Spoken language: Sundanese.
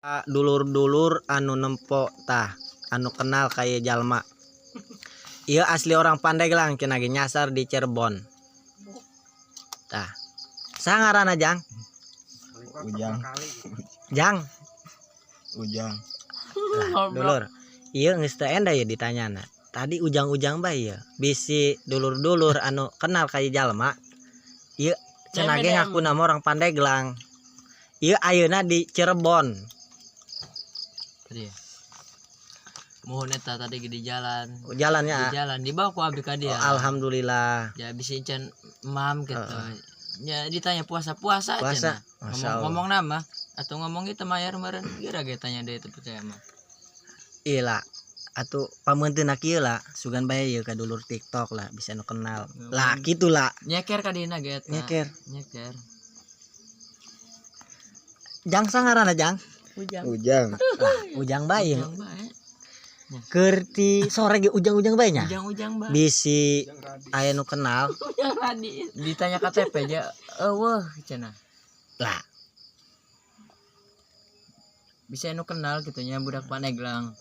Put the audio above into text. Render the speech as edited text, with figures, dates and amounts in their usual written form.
Dulur-dulur anu nempo tah, anu kenal ka ieu jalma. Ieu asli orang Pandeglang, cenah ge nyasar di Cirebon. Tah. Saha ngaranna, Jang? Ujang. Jang. Ujang. Lah, dulur. Ieu geus teu enda ya ditanyana. Tadi ujang-ujang bae ieu. Bisi dulur-dulur anu kenal ka ieu jalma. Ieu cenah ge ngaku nama orang Pandeglang. Ieu ayeuna di Cirebon. Tadi ya. Mohon eta tadi di jalan. Oh, jalannya. Di jalan dibawa ku abdi ka dia. Oh, alhamdulillah. Ya bisa can mam gitu. Ya ditanya puasa-puasa. Puasa. Cenah. Masya Ngomong, Allah. ngomong nama atau ngomong itu mayar meureun geura ge tanya deui teu percaya mah. Iya lah. Atuh pameunteuna kieu lah, sugan bae ieu ka dulur TikTok lah bisa nu kenal. Lah kitu lah. Nyeker ka dina ge eta. Nyeker. Nyeker. Jang, saha ngaranna, Jang? Ujang. Ujang. Lah, ujang bae. Ujang bae. Keur ti sore ge ujang-ujang bae nya. Ujang-ujang bae. Bisi aya nu kenal. Ujang Radi. Ditanya KTP aja, euweuh cenah. Lah, Bisa nu kenal gitu nya budak Pandeglang.